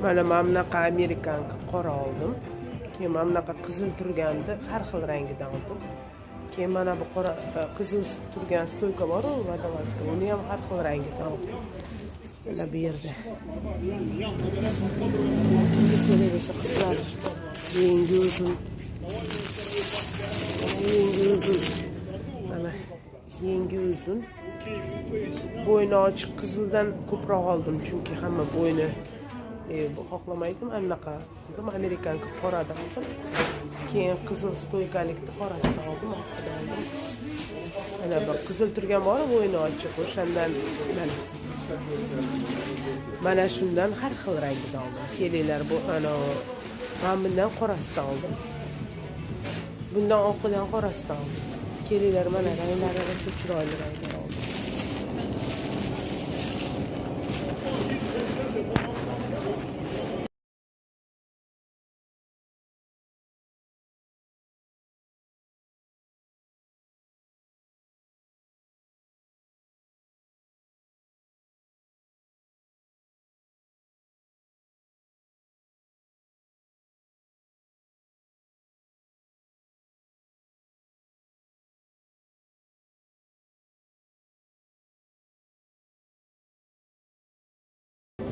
Mana bunaqa американка qora oldim. Keyin mana bunaqa qizil turgandi, har xil rangidan oldim. Keyin mana bu qora qizil turgan стойка bor-u, водолазка, uni ham har xil rangidan oldim. Mana bu yerda. Kerak bo'lsa qizlar yengi uzun. Yengi uzun. Mana yengi uzun. Bo'yni ochiq qizildan ko'proq oldim, chunki hamma bo'yni xohlamaydi. Mana bunaqa oldim, американка qoradan oldim. Keyin qizil стойка likni qorasidan oldim, oqidan oldim. Mana bu qizil turgan bor, bo'yni ochiq, o'shandan mana. Mana shundan har xil rangidan oldim. Kelinglar, bu ana mana bundan qorasidan oldim. Bundan oqidan qorasidan oldim. Kelinglar, mana ranglari rosa chiroyli ranglar oldim.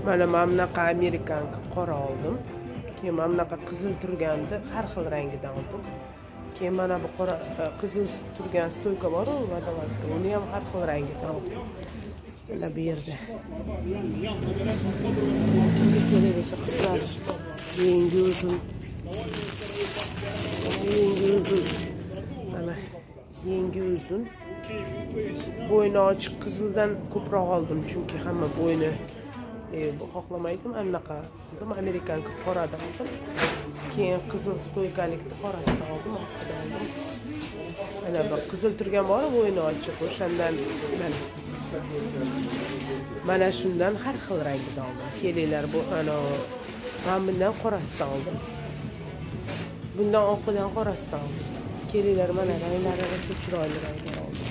Mana bunaqa американка qora oldim. Keyin mana bunaqa qizil turgandi, har xil rangidan oldim. Keyin mana bu qora qizil turgan стойка bor-u, водолазка, uni ham har xil rangidan oldim. Mana bu yerda. Kerak bo'lsa qizlar yengi uzun. Yengi uzun. Mana yengi uzun. Bo'yni ochiq qizildan ko'proq oldim, chunki hamma bo'yni xohlamaydi. Mana bunaqa oldim, американка qoradan oldim. Keyin qizil стойка likni qorasidan oldim, oqidan oldim. Mana bu qizil turgan bor, bo'yni ochiq, o'shandan mana. Mana shundan har xil rangidan oldim. Kelinglar, bu ana mana bundan qorasidan oldim. Bundan oqidan qorasidan oldim. Kelinglar, mana ranglari rosa chiroyli ranglar oldim.